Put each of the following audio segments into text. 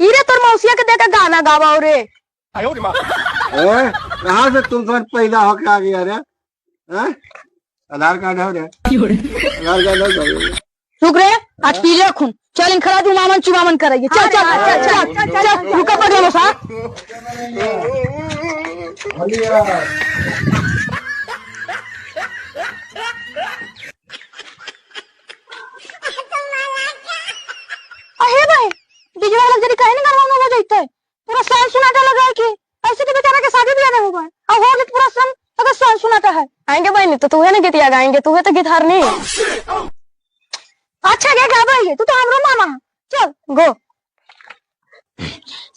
इरे तोर मौसिया के देख के गाना गावा रे। ए, कहाँ से तुम सब पैदा होके आ गया रे? हैं? आधार कार्ड है रे? आधार कार्ड है? रुक रे, आज पी ले खून। चल इन खड़ा जुमामन चुमामन करेंगे। चल चल चल चल चल, रुका पड़ गया मौसा। अहे भाई, बिजली वाला जरी कहे नहीं करवाना हो जाते पूरा सान सुनाटा लगा है कि ऐसे तो बेचारा के शादी भी नहीं होगा और हो गया पूरा सन अगर सान सुनाटा है। आएंगे बहनी तो तू है ना गीतिया गाएंगे, तू है तो गिटार नहीं। अच्छा गे गावे है तू तो हमरो मामा है। चल गो।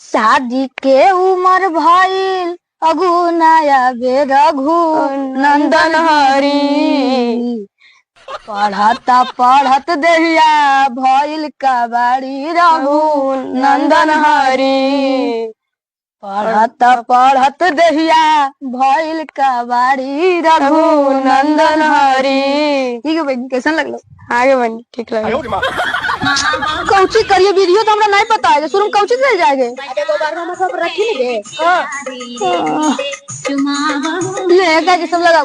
शादी के उम्र भइल अगुनाया बे रघु नंदन हरी, पढ़ता पढ़त देहिया भइल कबाड़ी रघु नंदन हरी, पढ़त पढ़त देहिया भइल कबाड़ी रघु नंदन हरी। ठीक है बहन, कैसन लगलो? आगे बहनी ठीक लगे। कौची करिए वीडियो तो हमरा नहीं पता है, शुरू में कौची चल जाएंगे। ले का के सब लगा।